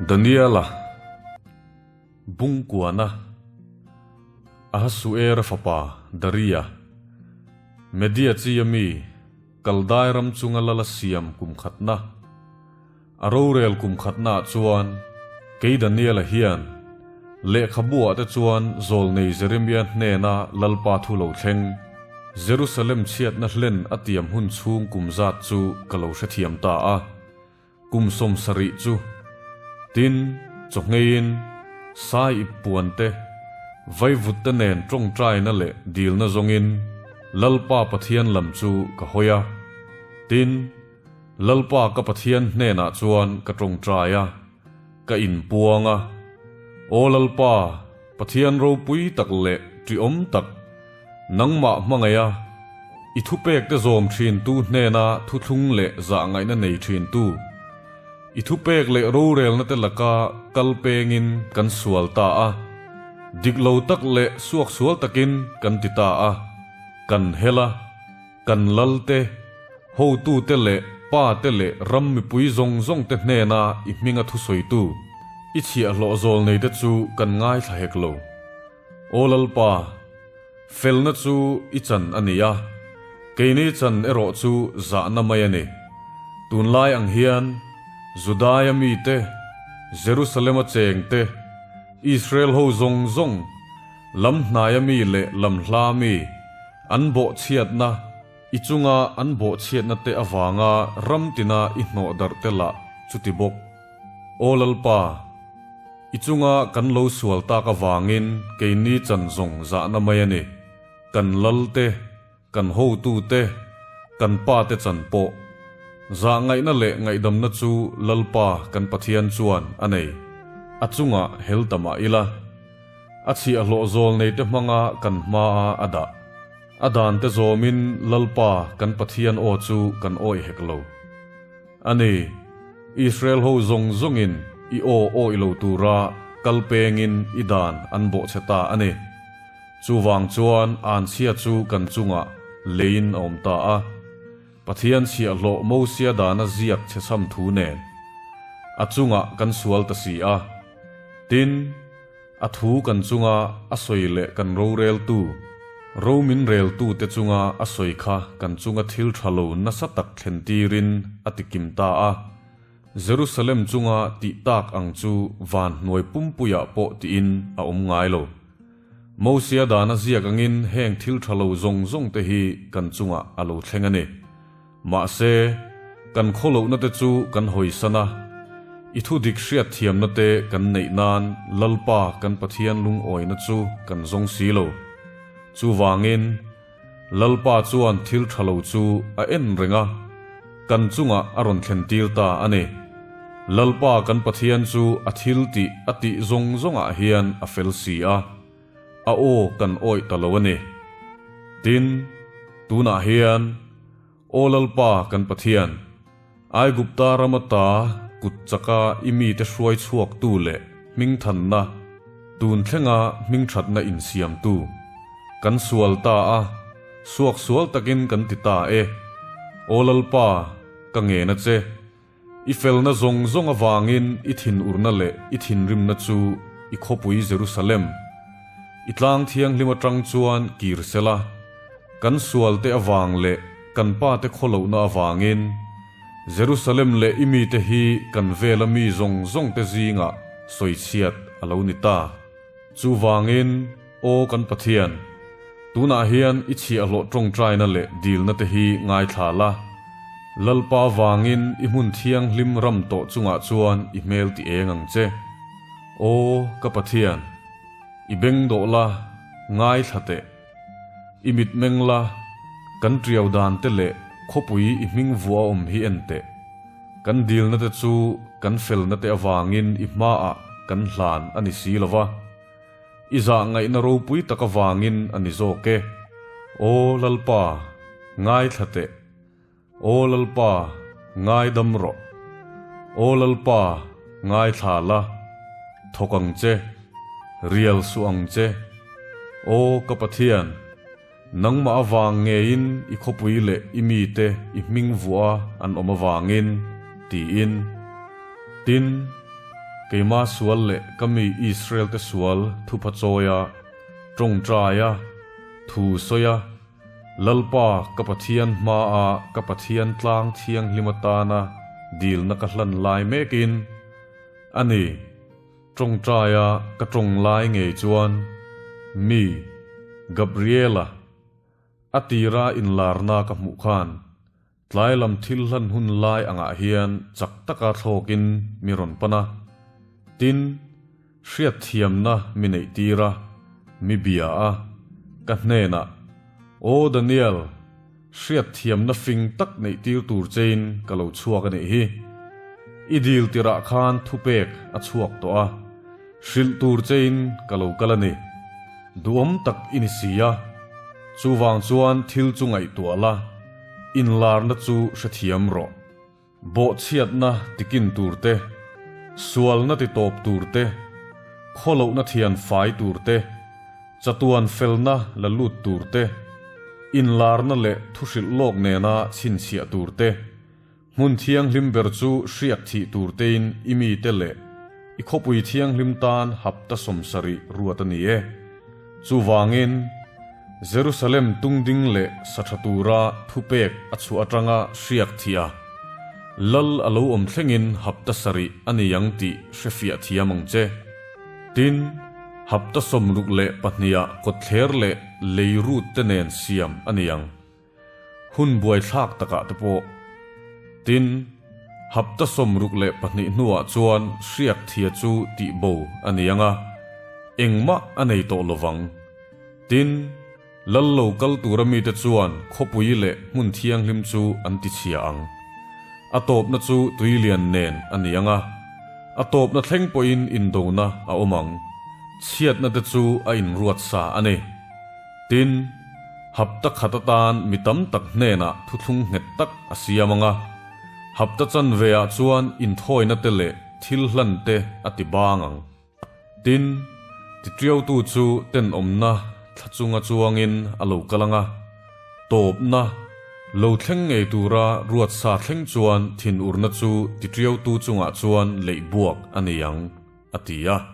Daniela Bungkuana Ahasuera fapa Daria Media chi a mi Kaldai ram chunga lala siam kum khatna A rorel kum khatnaah chuan kei Daniela hian lehkhabuah te chuan zawlnei Jeremia hnena Lalpa thu lo thleng, Jerusalem chhiatna hlen a tiam hun chhung kum zat chu ka lo hrethiam ta a, kum 70 chu. Tin, chawhngeiin sai ip puan te, vaivut te nen tawngtaina leh dilna zawngin Lalpa Pathian lam chu ka hawi a. Tin, Lalpa ka Pathian hnenah chuan ka tawngtai a, ka inpuang a. Aw Lalpa, Pathian ropui tak leh ṭihawm tak, nangmah hmangaiha i thupekte zawm ṭhintu hnena thuthlung leh zahngaihna nei ṭhintu, i thupek leh rorelnate laka kal pengin kan sual ta a, dik lo tak leh suaksual takin kan ti ta a, kan hel a. Kan lalte, hotute leh pate leh ram mipui zawng zawngte hnena i hminga thusawitu, i chhiahhlawh zawlneite chu kan ngaithla hek lo. Aw Lalpa, felna chu i chan a ni a, keini chan erawh chu zahna mai a ni. Tunlai ang hian Judaia mite, Jerusalema chengte, Israel ho zawng zawng, lam hnaia mi leh lam hla mi, An bawhchhiatna, i chunga an bawhchhiatna te avanga ram tina i hnawh darh te lah chuti bawk. Aw Lalpa, i chunga kan lo sual tak avangin keini chan zawng zahna mai a ni, kan lal te, kan hotu te, kan pa te chan pawh. Zah ngaihna leh ngaihdamna chu Lalpa kan Pathian chuan a nei. A chungah hel ta mah ila. A chhiahhlawh zawl neite hmanga kan hmaa a dah. A dante zawmin Lalpa kan Pathian aw chu kan awih hek lo. A ni, Israel ho zawng zawngin i aw awih lo tura kal pengin i dan an bawhchhe ta a ni. Chuvang chuan anchhia chu kan chungah leiin a awm ta a. Pathian chhiahhlawh Mosia dana ziak chhechham thu nen a chungah kan sual ta si a. Tin, a thu kan chunga a sawi leh kan roreltu, ro min reltute chunga a sawi kha kan chunga thil tha lo nasa tak thlen tirin a ti kim ta a. Jerusalem chunga tih tak ang chu van hnuai pumpuiah pawh tiin a awm ngai lo. Mosia dana ziak angin heng thil tha lo zawng zawng te hi kan chungah a lo thleng a ni. Mahse, kan khawlohna te chu kan hawisan a, i thu dik hriatthiamna te kan neih nan Lalpa kan Pathian lungawina chu kan zawng si lo. Chuvangin, Lalpa chuan thil tha lo chu a en reng a, kan chungah a rawn thlen tir ta a ni. Lalpa kan Pathian chu a thil tih a tih zawng zawngah hian a fel si a, a aw kan awih ta lo a ni. Tin, tunah hian, Aw Lalpa kan Pathian, Aigupta ram ata kut chaka i mite hruai chhuaktu leh hmingthanna, tun thlenga hmingthatna insiamtu, kan sual ta a, suaksual takin kan ti ta e. Aw Lalpa, ka ngen a che. I felna zawng zawng avangin i thinurna leh i thinrimna chu i khawpui Jerusalem, i tlang thianghlim atang chuan kir sela, kan sualte avang leh kan pate khawlohna avangin Jerusalem leh i mite hi kan vela mi zawng zawngte zingah sawichhiat a lo ni ta. Chuvangin, aw kan Pathian, tunah hian i chhiahhlawh tawngtaina leh dilna te hi ngaithla la, Lalpa vangin i hmun thianghlim ram tawh chungah chuan i hmel ti eng ang che. Aw ka Pathian, i beng dawh la, ngaithla teh. I mitmeng la, kan tiau dan te leh khawpui i hming vuah awm hi en teh. Kan dilna te chu kan felna te avangin i hmaah kan hlan a ni si lo va, i zah ngaihna ropui tak avangin a ni zawk e. Aw Lalpa, ngaithla teh. Aw Lalpa, ngaidam rawh. Aw Lalpa, ngaithla la, thawk ang che, rial suh ang che. Aw ka Pathian! Nangmah avang ngeiin i khawpui leh i mite i hming vuah an awm avangin, tiin. Tin, Keima sual leh ka mi Israel-te sual thupha chawia, tawngtaia, thu sawia, Lalpa ka Pathian hmaa ka Pathian tlang thianghlim atana dilna ka hlan lai mekin, a ni, tawngtaia ka tawng lai ngei chuan mi, Gabriela, a tira inlarna ka hmuh khan Tlai lam thil hlan hun lai angah hian chak taka thlawkin mi rawn pan a, tin, hriatthiamna mi neih tir a, mi bia a, ka hnenah, Aw Daniel, hriatthiamna fing tak neih tir tur chein ka lo chhuak a nih hi. I dil tirah khan thupek a chhuak tawh a, hrilh tur chein ka lo kal a ni. Duhawm tak i ni si a, chuvang chuan thil chu ngaihtuah la, inlarna chu hrethiam rawh. Bawhchhiatna tikin tur te, sualna ti tawp tur te, khawlohna thian fai tur te, chatuan felna la lut tur te, inlarna leh thuhrilh lawk nena chhinchhiah tur te, Hmun thianghlim ber chu hriak thih tur tein i mite leh i khawpui thianghlim tan hapta 70 ruat a ni e. Chuvangin, Jerusalem tungding leh sa tha tura thupek a chhuah atanga hriak thih a, Lal a lo awm thlengin hapta sarih a ni ang tih hrefiah thiam ang che. Tin, hapta 62ah kawtthler leh lei rut te nen siam a ni ang. Hun buaithlak takah te pawh. Tin, hapta 62 hnuah chuan hriak thia chu tihbo a ni ang a, engmah a nei tawh lovang. Tin, lal lo kal tura mite chuan khawpui leh hmun thianghlim chu an tichhia ang. A tawpna chu tuilian nen a ni ang a, a tawpna thleng pawhin indona a awm ang. Chhiatna te chu a inruat sa a ni. Tin, hapta khat atan mi tam tak hnenah thuthlung nghet tak a siam ang a, hapta chanve ah chuan inthawina te leh thil hlan te a ti bang ang. Tin, tiṭiautu chu tenawmna thla chunga chuangin a lo kal ang a, tawpna lo thleng ngei tura ruatsa thleng chuan thinurna chu tiṭiautu chungah chuan leih buak a ni ang, a ti a.